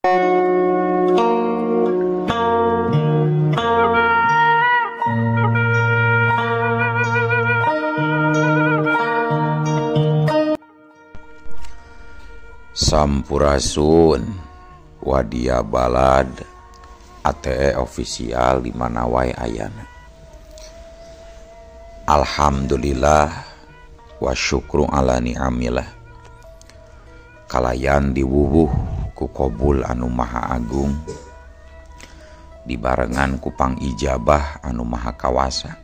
Sampurasun Wadia Balad ATE official di mana wae ayana. Alhamdulillah wa syukru ala ni'amillah. Kalayan diwuwuh ku kobul anu maha agung, dibarengan ku pangijabah anu maha kawasa,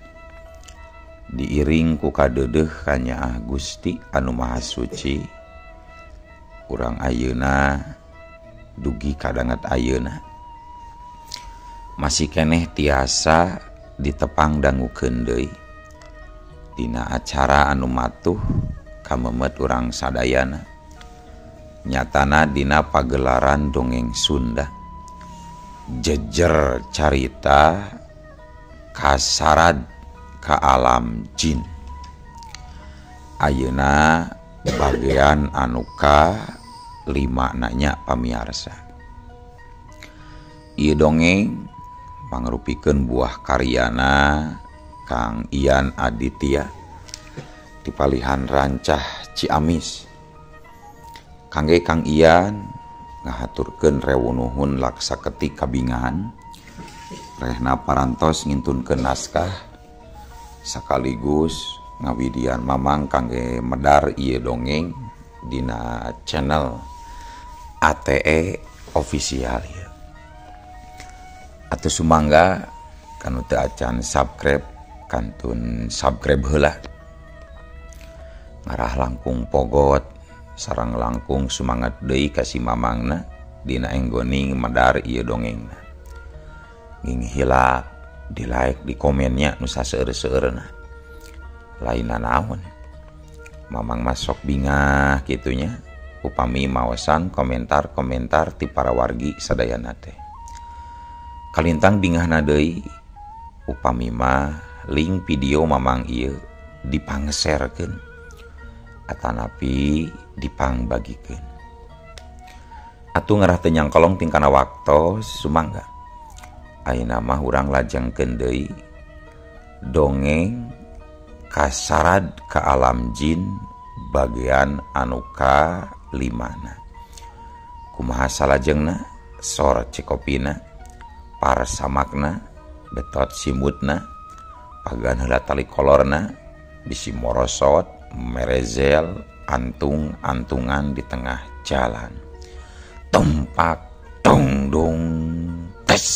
diiring ku kadeudeuh kanyaah Gusti anu maha suci. Urang ayeuna dugi kadanget ayeuna masih keneh tiasa ditepang dangukeun deui dina acara anu matuh kamemet urang sadayana, nyatana dina pagelaran dongeng Sunda jejer carita kasarad ka alam jin. Ayeuna bagian anu ka 5 nanya pamiarsa. Ieu dongeng pangrupikeun buah karyana Kang Ian Aditya di palihan Rancah Ciamis. Kangge Kang Ian ngahaturkeun rewunuhun laksa ketik kabingahan rehna parantos ngintunkeun naskah sekaligus ngawidian mamang kangge medar ieu dongeng dina channel ATE official ya. Atuh sumangga kanu teu acan subscribe kantun subscribe heula. Ngarah langkung pogot sareng langkung sumangat deui ka si mamangna dina enggoning medar ieu dongengna. Nging hilap di like di komennya nu saseueur-seueurna. Lainna naon mamang masuk bingah kitunya upami maosan komentar-komentar ti para wargi sadayana teh. Kalintang bingahna deui upami mah link video mamang ieu dipangserkeun atanapi dipangbagikeun. Atuh ngarah teu nyangkolong tingkana waktos sumangga. Ayeuna mah urang lajengkeun deui dongeng kasarad ka alam jin bagian anu ka 5. Kumaha salajengna sor cikopina parsamakna betot simutna pagan heula tali kolorna bisi morosot merezel antung-antungan di tengah jalan. Tumpak tungdung tes.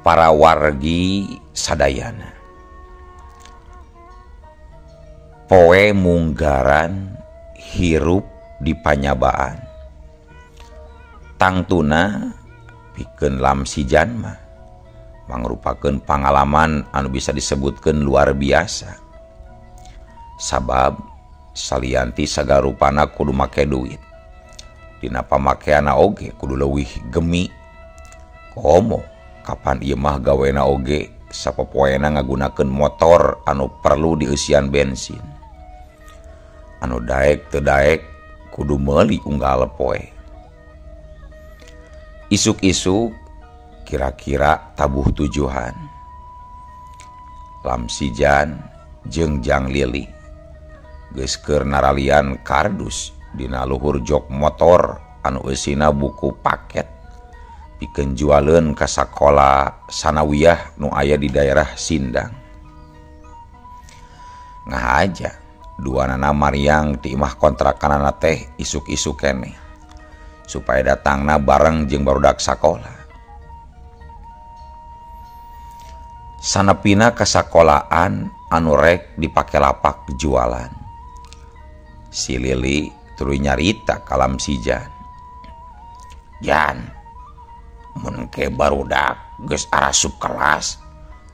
Para wargi sadayana, poe munggaran hirup di panyabaan, tangtuna pikeun lamsi janma mangrupakeun pangalaman anu bisa disebutkeun luar biasa. Sabab salianti sagarupana kudu make duit, dina pamakeana oge kudu leuwih gemi. Komo kapan ieu mah gawena oge sapopoena ngagunakeun motor anu perlu dieusian bensin. Anu daek teu daek kudu meuli unggal poe. Isuk-isuk kira-kira tabuh tujuhan. Lamsijan jeung Jang Lili geus keur naralian kardus dina luhur jok motor anu eusina buku paket pikeun jualeun ka sakola sanawiyah nu aya di daerah Sindang. Ngahaja duanana mariang ti imah kontrakanana teh isuk-isuk keneh supaya datangna bareng jeung barudak sakola. Sanepina ka sakolaan anu rek dipake lapak jualan. Si Lili tuluy nyarita ka Lamsijan. Jan, mun ke barudak geus arasup kelas,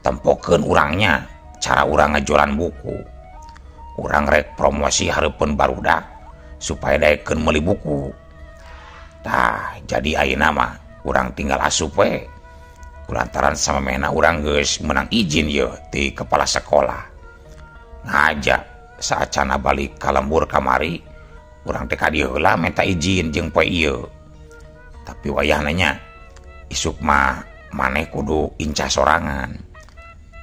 Tempokeun urangnya cara urang ngajualan buku. Urang rek promosi hareupeun barudak supaya daekeun meuli buku. Tah jadi ayeuna mah urang tinggal asup we. Kulantaran samemehna urang geus menang izin yeuh ti kepala sekolah. Ngajak saacana balik ka lembur kamari urang teh ka dieu heula minta izin jeung poe ieu. Tapi wayahna nya isuk mah maneh kudu incah sorangan.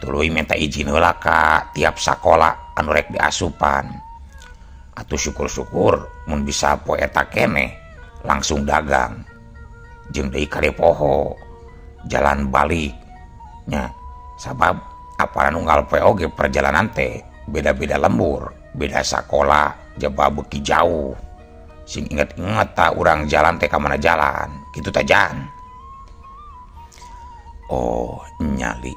Tuluy minta izin heula ka tiap sakola anu rek diasupan. Atuh syukur-syukur mun bisa poe eta keneh langsung dagang. Jeung deui kade poho jalan balik nya sabab aparan unggal poe oge perjalanan teh beda-beda lembur, beda sakola, jaba beuki jauh. Sing inget-inget ta urang jalan teh ka mana jalan, kitu ta Jan. Oh, nyali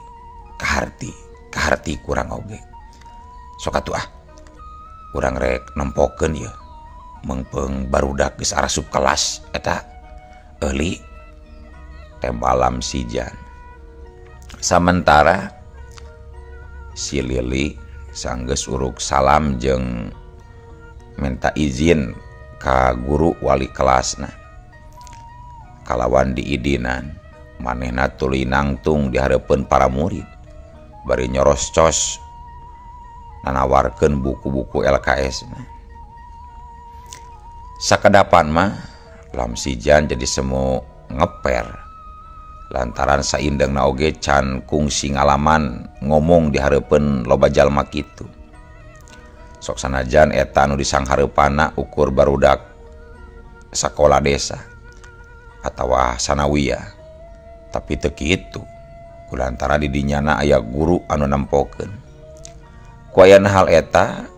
kaharti, kaharti kurang oge. Sok atuh ah. Urang rek nempokeun ieu. Meungpeung barudak geus arasup kelas eta euli tembalam si Jan. Samentara si Lili sanggeus uruk salam jeung minta izin ka guru wali kelasna. Kalawan diidinan, manehna tuluy nangtung di hareupeun para murid. Bari nyoroscos nanawarkeun buku-buku LKS-na. Sakedapan mah Lamsijan jadi semu ngeper. Lantaran saindengna oge can kungsi ngalaman ngomong di hareupeun loba jalma kitu. Sok sanajan eta anu disanghareupanna ukur barudak sakola desa atawa sanawiyah, tapi teu kitu. Kulantaran di dinyana aya guru anu nempokeun. Ku ayana hal eta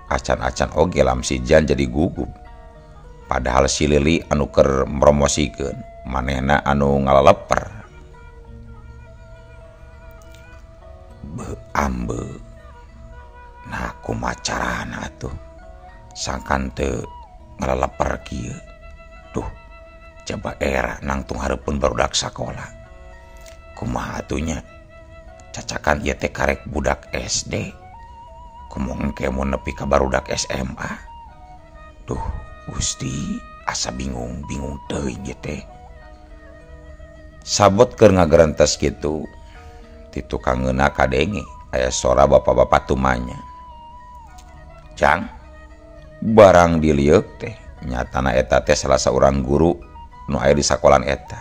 acan-acan oge Lamsijan jadi gugup. Padahal si Lili anu keur promosikeun manehna anu ngalaleper. Beuh ambe. Nah kumaha carana atuh sangkan teu ngalaleper kieu. Duh, coba era nangtung hareupeun barudak sakola. Kumaha atuh nya? Cacakan ieu teh karek budak SD. Kumaha engke mun nepi ka barudak SMA. Duh, Gusti, asa bingung-bingung teuing ieu teh. Sabot keur ngagerentes kitu, ti tukangeuna kadenge aya sora bapak-bapak tumanya. Jang, barang dilieuk teh nyatana eta teh salah saurang guru nu aya di sakolan eta.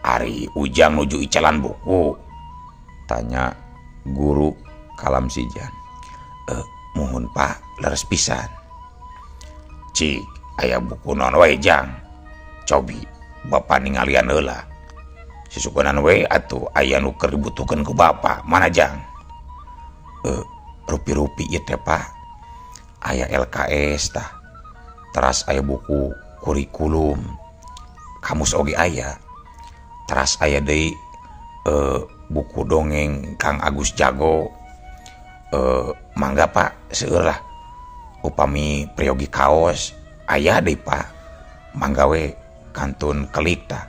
Ari Ujang nuju icalan buku? Tanya guru ka Lamsijan. Muhun Pak, leres pisan. Cik, aya buku naon wae Jang? Cobi bapak ningalian heula. Susukunan we atuh aya nu keur dibutuhkeun ku bapak. Mana Jang? Rupi-rupi ieu teh Pak. Aya LKS tah. Teras aya buku kurikulum. Kamus oge aya. Teras aya deui buku dongeng Kang Agus Jago. Mangga Pak, seueur lah. Upami priyogi kaos aya deui Pak. Mangga we kantun kelik tah.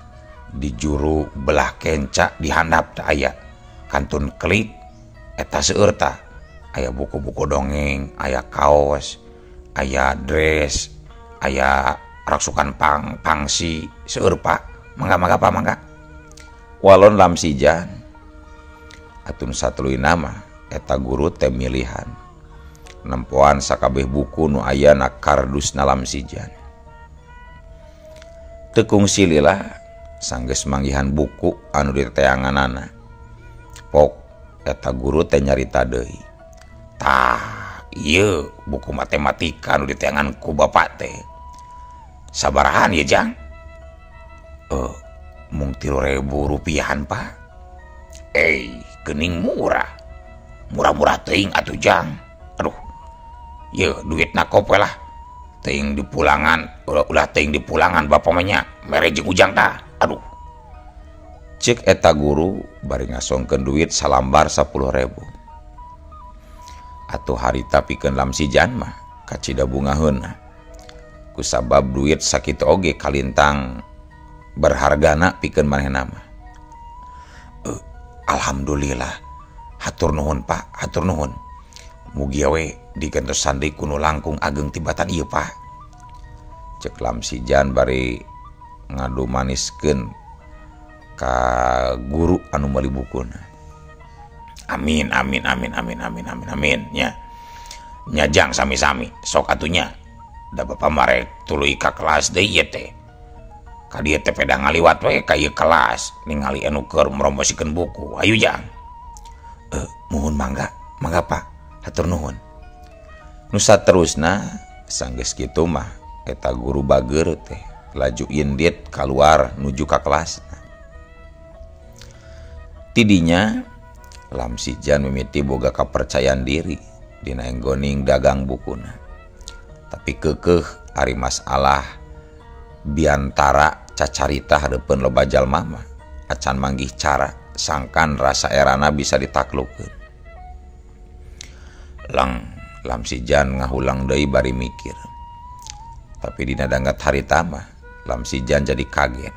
Di juru belah kenca di handap tah aya. Kantun kelik eta seueur tah. Aya buku-buku dongeng, aya kaos, aya dress, aya raksukan pangsi seueur Pak. Mangga-mangga Pak, mangga. Walon Lamsijan atun satuluyna mah eta guru teh milihan. Nempoan sakabeh buku nu aya na kardusna Lamsijan. Teu kungsi lila sanggeus manggihan buku anu diteanganana. Pok eta guru teh nyarita deui. Tah, ieu buku matematika nu diteangan ku bapak teh. Sabarahan ye Jang? Mung 3.000 rupiahan Pak. Geuning murah. Murah-murah teuing atuh Jang. Aduh. Ye duitna kop we lah. Teuing dipulangan, ulah teuing dipulangan bapak mah nya. Mere jeung Ujang tah. Aduh. Cek eta guru bari ngasongkeun duit salambar 10.000. Atuh harita pikeun Lamsijan mah kacida bungaheunna. Kusabab duit sakitu oge kalintang berhargana pikeun manehna mah. Alhamdulillah. Hatur nuhun Pak, hatur nuhun. Mugia we digentosan deui ku nu langkung ageng tibatan ieu Pak. Cek Lamsijan bari ngadu maniskeun ka guru anu meuli bukuna. Amin amin amin amin amin amin amin nya. Nyajang sami-sami sok atunya. Da bapa marek tuluy ka kelas deui ieu teh. Ka dieu teh peda ngaliwat we ka ieu kelas ningali anu keur mromosikeun buku. Ayo jang. Muhun mangga, mangga Pak. Hatur nuhun. Nu saterusna sanggeus kitu mah eta guru bageur teh laju indit kaluar nuju ka kelasna. Tidinya Lamsijan mimiti boga kapercayaan diri dina enggoning dagang bukuna. Tapi keukeuh ari masalah biantara cacarita hareupeun loba jalma mah acan manggih cara sangkan rasa erana bisa ditaklukeun. Lang Lamsijan ngahulang deui bari mikir. Tapi dina danggat harita mah Lamsijan jadi kaget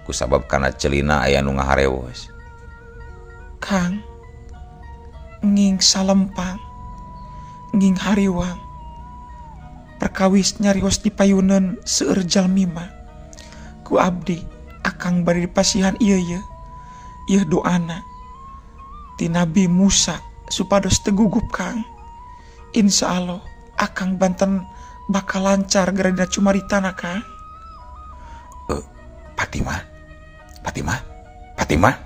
kusabab kana celina aya nu ngaharewos. Kang, nging salempang, nging hariwang, perkawis nyarios di payunan seueur jalmi mah. Ku abdi akang bari dipasihan ieu ye, ieu doana ti Nabi Musa supados teu gugup Kang. Insya Allah akang banten bakal lancar gara dina cumaritana Kang. Fatimah, Fatimah, Fatimah.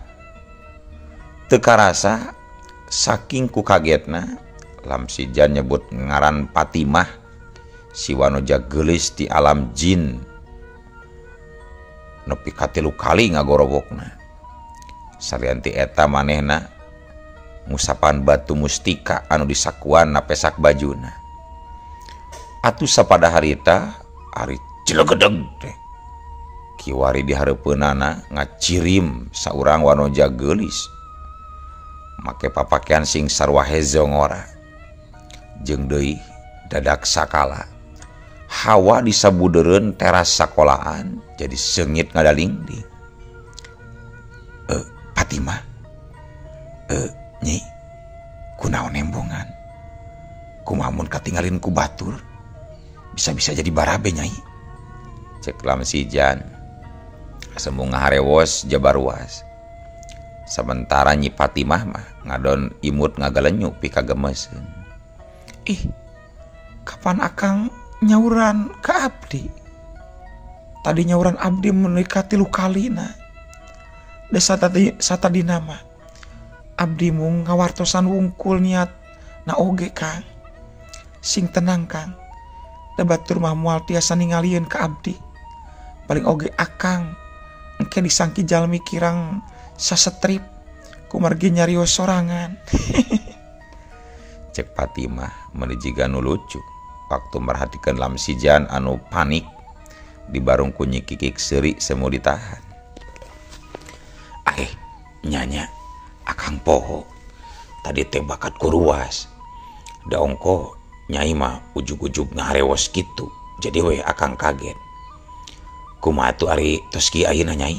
Teu karasa saking ku kagetna Lamsijan nyebut ngaran Fatimah si wanoja geulis di alam jin nepi ka 3 kali ngagorowokna. Salian ti eta manehna ngusapan batu mustika anu disakuan napesak bajuna. Atuh sapada harita ari cilegedeg teh kiwari di hareupeunana ngacirim saurang wanoja geulis make papakean sing sarua hezongora jeung deui dadak sakala hawa disabudeureun teras sakolaan jadi seungit ngadalingding. Fatimah, nyi kunaon embongan kumaha mun katinggalin ku batur bisa-bisa jadi barabe nyai. Cek Lamsijan sembung ngaharewos jabaruas. Sementara Nyi Fatimah mah ngadon imut ngagalenyu pikagemeseun. Ih, kapan akang nyauran ka abdi? Tadi nyauran abdi menikah 3 kalina. Desa tadi satadina mah abdi mung ngawartosan wungkul niat na oge Kang. Sing tenang Kang. Da batur mah moal tiasa ningalieun ka abdi. Paling oge akang engke disangki jalmi kirang sasetrip kumargi nyarios sorangan. Cek Fatimah meuni jiga nu lucu waktu merhatikan Lamsijan anu panik di barung ku Nyi Kikik seuri semu ditahan. Aeh, nyanya akang poho tadi teh bakat ku ruas. Da ongko nyai mah ujug-ujug ngaharewos kitu. Jadi we akang kaget. Kumaha atuh ari tos kieu ayeuna nyai?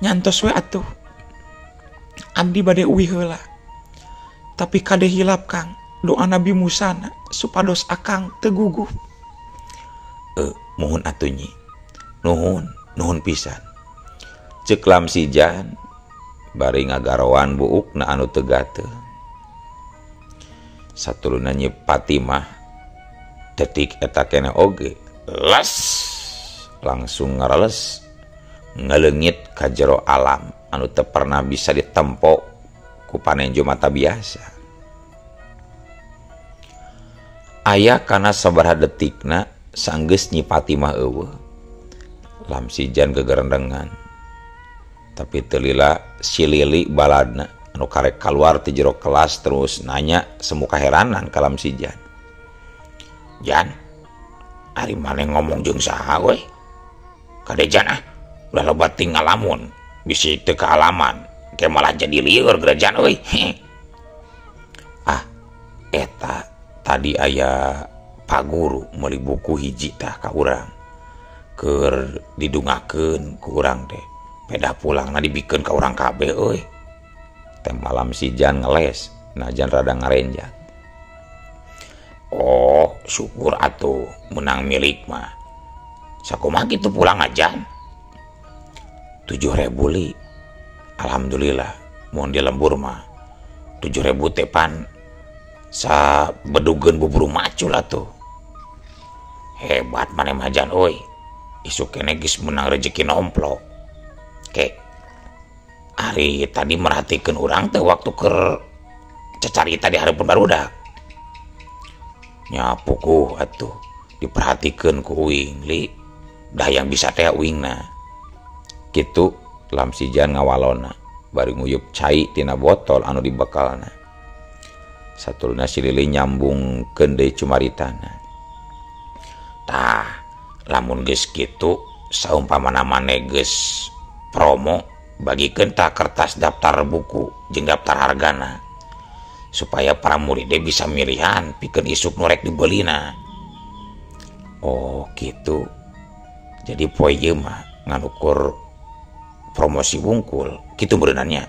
Nyantos we atuh. Abdi bade uih heula. Tapi kade hilap Kang, doa Nabi Musa na supados akang teu gugup. Muhun atuh nyi. Nuhun, nuhun pisan. Cek Lamsijan bari ngagaroan buukna anu teu gatel. Satuluna Nyi Fatimah detik eta keneh oge les langsung ngarales ngaleungit ka jero alam anu teu pernah bisa ditempo ku panenjo mata biasa. Aya kana sabaraha detikna sanggeus Nyi Fatimah eueuh. Lamsijan gegerendengan. Tapi teu lila si Lili baladna anu karek kaluar ti jero kelas terus nanya semu kaheranan ka Lamsijan. Jan, ari maneh ngomong jeung saha we? Kade Jan ah, ulah loba tinggal lamun, bisi teu kaalaman, ke malah jadi lieur gerejan euy. Ah, eta tadi aya Pak Guru meuli buku hiji tah ka urang. Keur didungakeun ku urang teh. Peda pulangna dibikeun ka urang kabeh euy. Teh malam si Jan ngeles, najan rada ngarenjat. Oh, syukur atuh menang milik mah. Sakumaha kitu pulang aja? 7.000 li. Alhamdulillah, mun di lembur mah 7.000 teh pan sa bedugeun bubur macul atuh. Hebat maneh mah Jan euy. Isuk kene geus menang rezeki nomplok. Ke ari tadi merhatikeun urang teh waktu keur cacarita di hareupeun barudak. Nya pukuh atuh diperhatikeun ku uing li. Dah yang bisa teh uingna. Kitu lam si Jan ngawalona bari nguyup cai tina botol anu dibekalna. Satuluna si Lili nyambungkeun deui cumaritana. Tah, lamun geus kitu saumpamana maneh geus promo bagikeun tah kertas daftar buku jeung daftar hargana supaya para murid bisa milihan pikeun isuk nu rek dibelina. Oh, kitu. Jadi poe ieu mah ngan ukur promosi wungkul kitu meureunannya.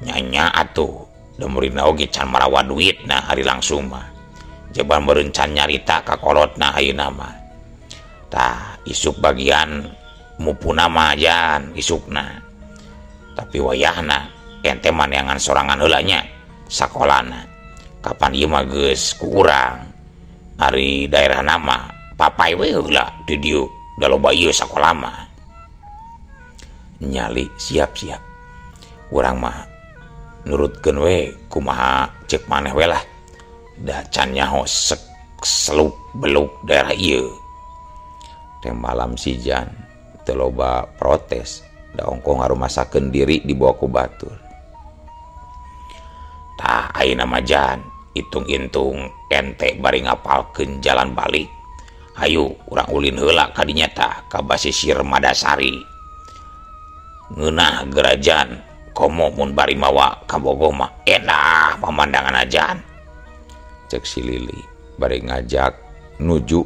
Nya-nya atuh da muridna oge can marawa duitna hari langsung mah. Jeban meureun can nyarita ka kolotna ayeuna mah. Tah isuk bagian mupuna mah jan isukna. Tapi wayahna ente maneangan sorangan heula nya sakolana. Kapan ieu mah geus ku urang. Ari daerahna mah papai we heula di dieu da loba ieu sakola mah. Nyali siap-siap. Urang mah nurutkeun we kumaha ceuk maneh we lah. Da can nyaho seluk beluk daerah ieu. Teh malam si Jan teu loba protes da ongkoh ngarumasakeun diri dibawa ku batur. Tah ayeuna mah Jan itung-intung ente bari ngapalkeun jalan balik. Hayu urang ulin heula ka dinya tah ka basisir Madasari. Ngeunah gerajan komo mun bari mawa ka Bogor mah endah pamandangan ajan. Cek si Lili bari ngajak nuju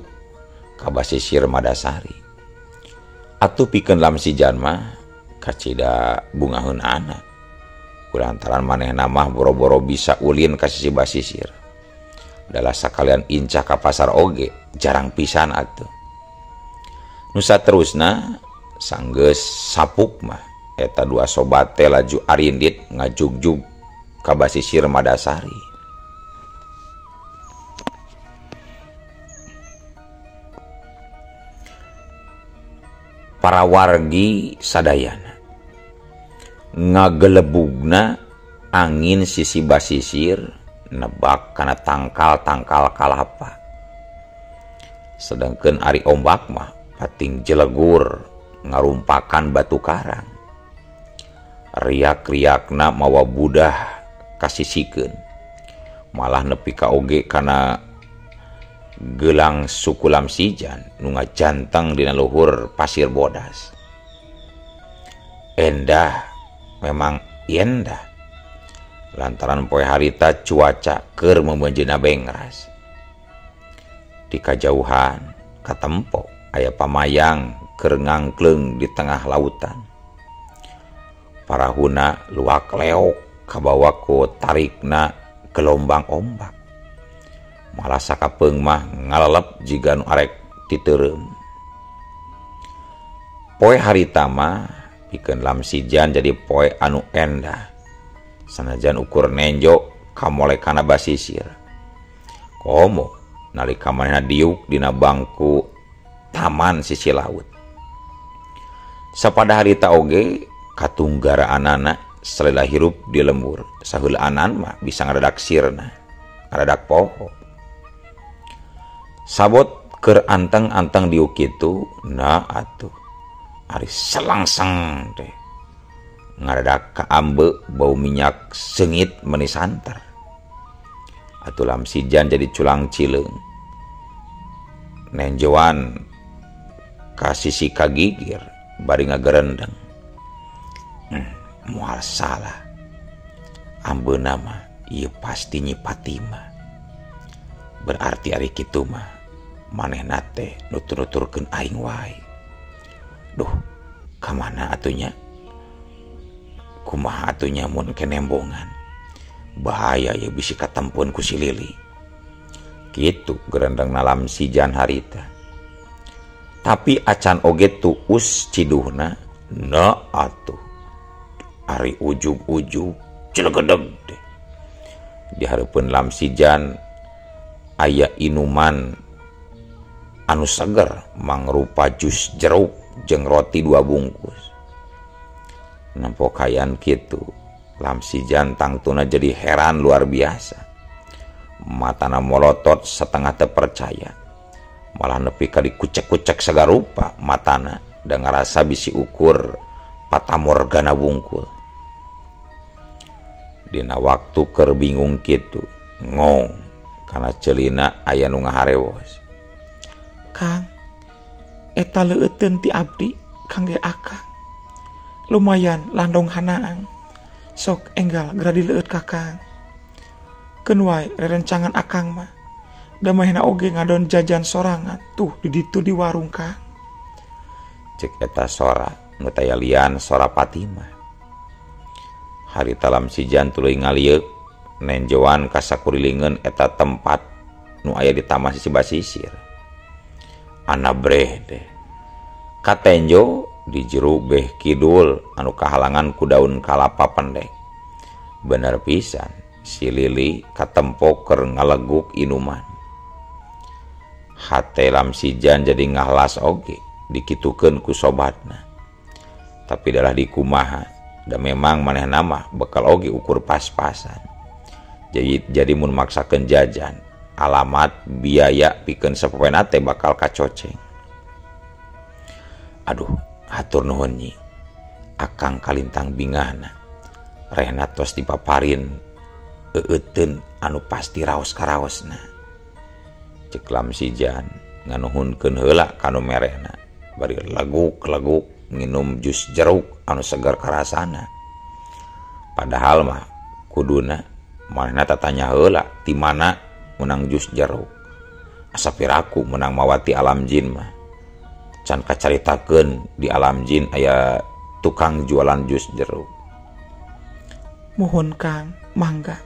ka basisir Madasari. Atuh pikeun lam si Jan mah kacida bungaheun anak. Kulantaran manehna mah boro-boro bisa ulin ka sisi basisir. Dalah sakalian incah ka pasar oge jarang pisan atuh. Nu saterusna sanggeus sapuk mah eta dua sobat teh laju arindit ngajugjug ka basisir Madasari. Para wargi sadayana ngagelebugna angin sisi basisir nebak kana tangkal-tangkal kalapa. Sedangkeun ari ombak mah pating jelegur ngarumpakan batu karang. Riak-riakna mawa budah kasisikeun. Malah nepi ka oge kana gelang suku Lamsijan nu ngajanteng dina luhur pasir bodas. Endah memang endah lantaran poe harita cuaca keur memenjeuna bengras. Di kajauhan katempo aya pamayang keur ngangkleung di tengah lautan. Parahuna luak leok kabawa ku tarikna gelombang ombak. Malah sakapeung mah ngalalep jiga nu arek titeureum. Poe harita mah pikeun Lamsijan jadi poe anu endah. Sanajan ukur nenjo kamole kana basisir. Komo nalika manehna diuk dina bangku taman sisi laut. Sapada harita oge katunggaraanana salila hirup di lembur. Saheulaanan mah bisa ngaradak sirna, ngaradak poho. Sabot keur anteng-anteng diuk kitu, nah atuh ari selangseng teh ngaradak kaambe bau minyak seungit meuni santer. Atuh Lamsijan jadi culang cileung. Nenjoan ka sisi kagigir bari ngagerendeng. Moal salah. Ambeuna mah ieu pasti Nyi Fatimah. Berarti ari kitu mah manehna teh nutur-nuturkeun aing wae. Duh, Kamana atunya? Kumaha atunya mun kenembongan? Bahaya ya bisi katempuan ku si Lili. Kitu gerendeng nalam sijan harita. Tapi acan oge tuus ciduhna na atuh. Ari ujug-ujug cilegedeg deh. Di hareupeun Lamsijan aya inuman anu seger mangrupa jus jeruk jeung roti 2 bungkus. Nempo kayan kitu, Lamsijan tangtuna jadi heran luar biasa. Matana molotot setengah terpercaya. Malah nepi ka dikucek-kucek sagarupa matana da ngarasa bisi ukur patamorgana bungkul. Dina waktu keur bingung kitu, ngong kana celina aya nu ngaharewos. Kang, eta leueuteun ti abdi kangge akang. Lumayan landong hanaang. Sok enggal geura dileueut ka Kang. Keun wae rerencangan akang mah. Da mahena oge ngadon jajan sorangan tuh di ditu di warung Kang. Cek eta sora nu taya lian sora Fatimah. Harita Lamsijan tuluy ngalieuk nenjoan ka sakurilingeun eta tempat nu aya di taman sisi basisir. Anabreh deh. Katenjo di jero beh kidul anu kahalangan ku daun kalapa pendek. Bener pisan si Lili katempo keur ngaleguk inuman. Hate Lamsijan jadi ngahlas oge dikitukeun ku sobatna. Tapi dalah dikumaha da memang manehna mah bekal oge ukur pas-pasan. Jadi mun maksakeun jajan alamat biaya pikeun sapopoena teh bakal kacoceng. Aduh, hatur nuhun nyi. Akang kalintang bingahna. Rehna tos dipaparin eueuteun anu pasti raos karaosna. Cek Lamsijan nganuhunkeun heula ka nu merehna. Bari leguk-leguk nginum jus jeruk anu segar karasana. Padahal mah kuduna manehna tatanya heula ti mana menang jus jeruk. Asa piraku menang mawati alam jin mah. Can kacaritakeun di alam jin aya tukang jualan jus jeruk. Mohon Kang, mangga.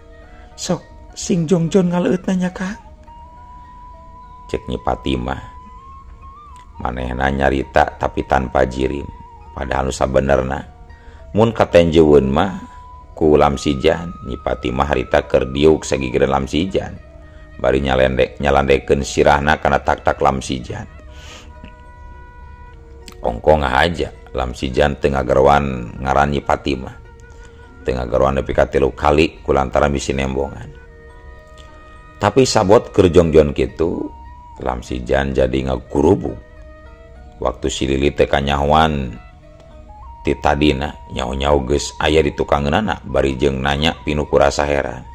Sok sing jongjon ngaleueut nanya Kang. Cek Nyi Fatimah. Manehna nyarita tapi tanpa jirim. Padahal nu sabenerna mun katenjeun mah ku Lamsijan, Nyi Fatimah harita keur diuk sagigireun Lamsijan. Bari nyalandekeun sirahna kana tak-tak Lamsijan. Ongko ngahaja Lamsijan teu ngagerwan ngaran Nyi Fatimah. Teu ngagerwan nepi ka 3 kali kulantaran bisi nembongan. Tapi sabot keur jongjon kitu Lamsijan jadi ngagurubug. Waktu si Lili teh kanyahoan ti tadina nyaho-nyaho geus aya di tukangeunana bari jeung nanya pinuh ku rasa heran.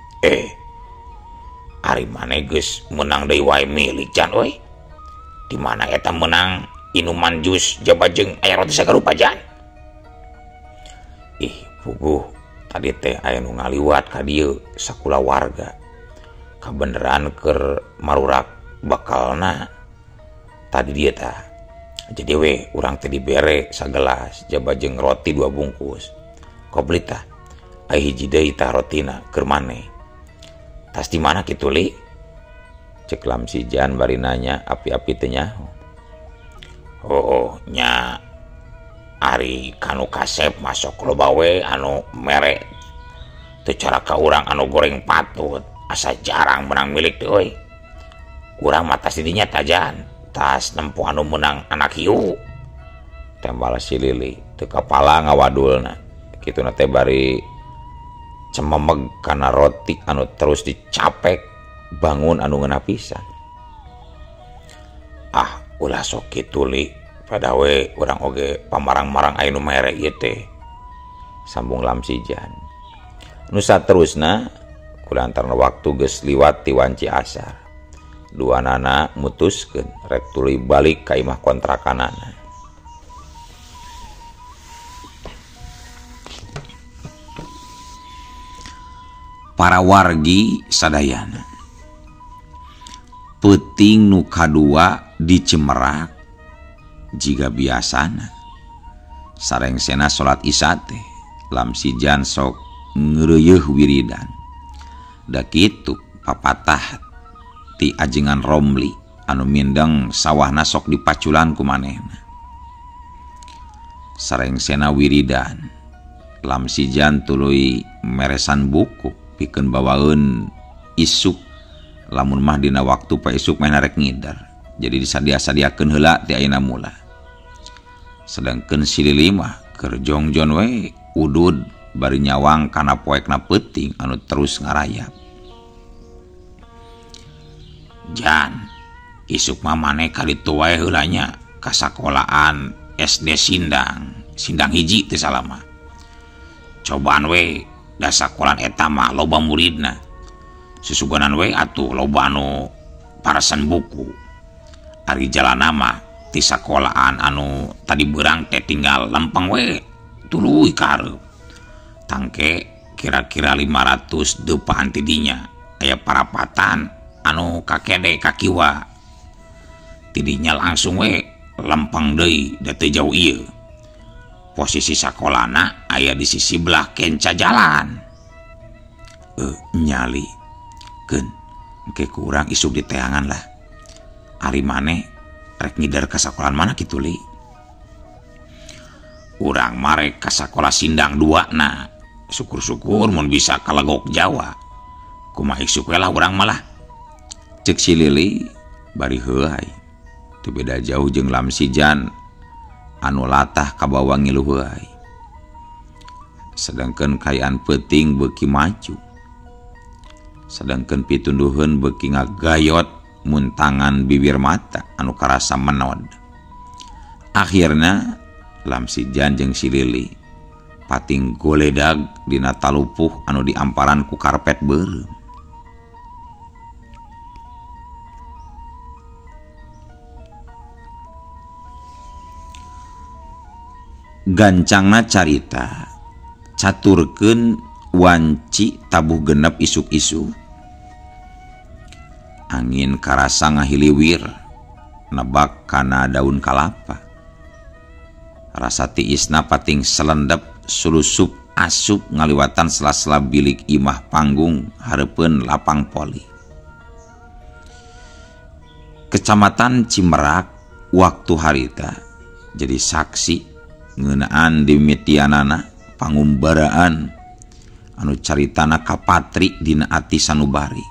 Ari maneh geus meunang deui wae milik jan euy. Di mana eta meunang inuman jus jaba jeung aya roti sagarupa jan? Ih, puguh tadi teh aya nu ngaliwat ka dieu sakulawarga. Kabeneran keur marurak bakalna tadi dia tah. Jadi we urang teh dibere sagelas jaba jeung roti 2 bungkus. Kobli tah aya hiji deui tah rotina keur maneh. Tas di mana kitu li? Cek Lamsijan bari nanya api-api teu nyaho. Oh nya ari kanu kasep masuk loba we anu mere teu cara ka urang anu goreng patut asa jarang menang milik teh euy. Urang mah tas didinya tajan. Tas nempo anu menang anak hiu. Tembal si Lili teu kapala ngawadulna. Kituna teh bari cememeg kana roti anu terus dicapek bangun anu ngeunah pisan. Ah, ulah sok kitu li. Padawe urang oge pamarang-marang aya nu mere ieu teh. Sambung Lamsijan. Nu saterusna kulantaran waktu geus liwat ti wanci asar. Dua nana mutuskeun rek tuluy balik ka imah kontrakanana. Para wargi sadayana. Peuting nu kadua di Cimerak jiga biasana. Sarengsena salat Isya teh Lamsijan sok ngeureuyeih wiridan. Da kitu papatah ti ajengan Romli anu mindeng sawahna sok dipaculan ku manehna. Sarengsena wiridan Lamsijan tuluy meresan buku pikeun bawaeun isuk lamun mah dina waktu pa isuk meh narek ngidar. Jadi disadia-sadiakeun heula ti ayeuna mula. Sedangkeun si Lili mah keur jongjon we udud bari nyawang kana poekna peuting anu terus ngarayap. Jan, isuk mah maneh kaditu wae heula nya ka sakolaan SD Sindang, Sindang hiji teu salah mah. Cobaan we da sakolaan eta mah loba muridna. Susugonan we atuh loba anu parasan buku. Ari jalana mah ti sakolaan anu tadi beurang teh tinggal lempeng we tuluy ka hareup. Tangke kira-kira 500 depan ti dinya aya parapatan anu kakede kakiwa. Tidinya langsung we lempeng deui da teu jauh ieu. Posisi sakolana aya di sisi belah kenca jalan. Nyali keun engke kurang isuk di teangan lah. Ari maneh rek ngidar ka sakolaan mana kitu li? Urang marek ka sakola Sindang 2 na. Syukur-syukur mun bisa kalegok Jawa. Kumaha isuk we lah urang malah. Ceuk si Lili bari heuay. Teu beda jauh jeung Lamsijan anu latah kabawa ngilu heuay. Sedangkeun kaayaan peuting beuki maju. Sedangkeun pitunduheun beuki ngagayot muntangan bibir mata anu karasa menod. Akhirna Lamsijan jeung si Lili pating goledag dina talupuh anu diamparan ku karpet beureum. Gancangna carita caturkeun wanci tabuh genep isuk-isuk. Angin karasa ngahiliwir nebak kana daun kalapa. Rasa tiisna pating selendep sulusup asup ngaliwatan sela-sela bilik imah panggung hareupeun lapang poli. Kecamatan Cimerak waktu harita jadi saksi ngeunaan dimitianana pangumbaraan anu caritana kapatri dina ati sanubari.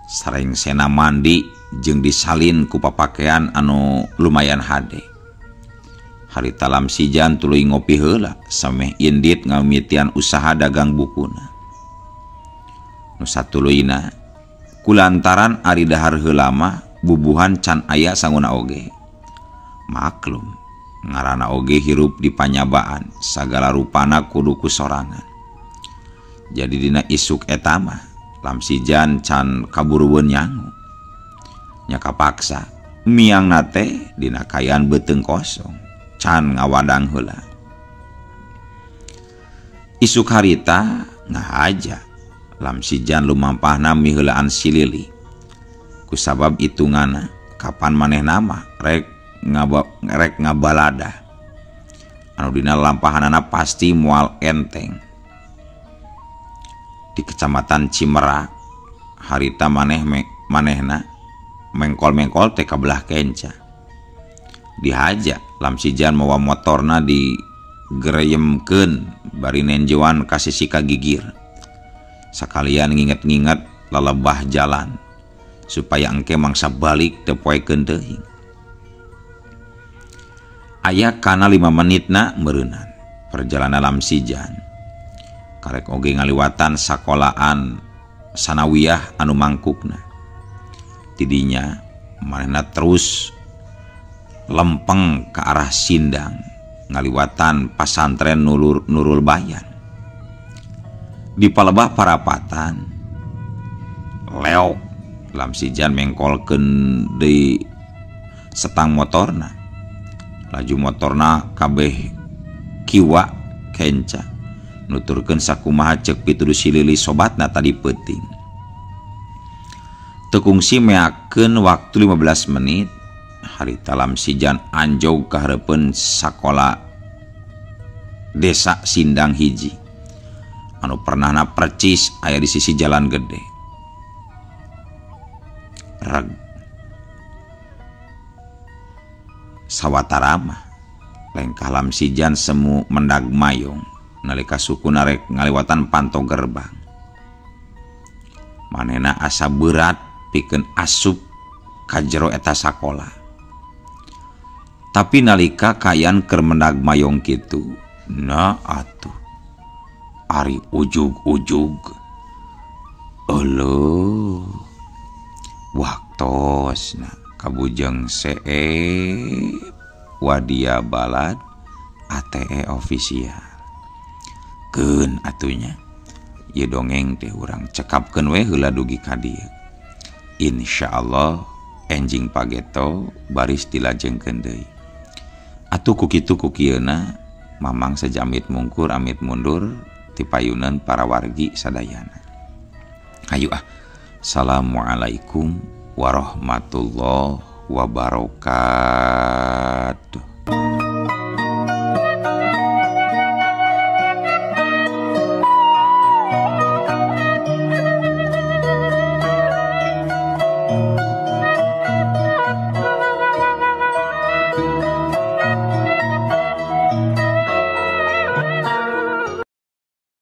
Sarengsena mandi jeung disalin ku papakean anu lumayan hade. Harita Lamsijan tuluy ngopi heula sameh indit ngamitian usaha dagang bukuna. Nu satuluyna kulantaran ari dahar heula mah bubuhan can aya sanguna oge. Maklum ngaranna oge hirup di panyabaan sagala rupana kudu ku sorangan. Jadi dina isuk eta mah Lamsijan can kaburuweun nyangu. Nya kapaksa miangna teh dina kaayaan beuteung kosong can ngawadang heula. Isuk harita ngahaja Lamsijan lumampahna miheulaan si Lili. Kusabab hitungana kapan manehna mah rek ngabaladah anu dina lampahanana pasti moal enteng. Di kecamatan Cimerak harita manehna mengkol-mengkol teh kabelah kenca. Dihaja Lamsijan mawa motorna digereyemkeun bari nenjoan ka sisi kagigir. Sakalian nginget-nginget lalebah jalan supaya engke mangsa balik teu poekeun teuing. Aya kana 5 menitna meureunan perjalanan Lamsijan. Karek oge ngaliwatan sakolaan sanawiyah anu mangkukna. Tidinya manehna terus lempeng ke arah Sindang ngaliwatan pasantren Nurul Bayan. Di palebah parapatan leok Lamsijan mengkolkeun deui setang motorna. Laju motorna kabeh kiwa kenca nuturkeun sakumaha ceuk pituduh si Lili sobatna tadi peuting. Teu kungsi meakeun waktu 15 menit Harita Lamsijan anjog ka hareupeun sakola desa Sindang Hiji anu pernahna percis aya di sisi jalan gede. Reg sawatara mah lengkah Lamsijan semu mendag mayong nalika suku narek ngaliwatan panto gerbang. Manehna asa berat pikeun asup ka jero eta sakola. Tapi nalika kayan keur mendag mayong kitu, nah atuh ari ujug-ujug euleuh waktosna kabujeng seep wadia balad ATE official. Keun atunya ieu dongeng teh urang cekapkeun we heula dugi ka dieu. Insyaallah enjing pageto baris dilajengkeun deui. Atuh ku kitu ku kieuna Mamang sejamit mungkur amit mundur tipayunan para wargi sadayana. Hayu ah. Assalamualaikum warahmatullahi wabarakatuh.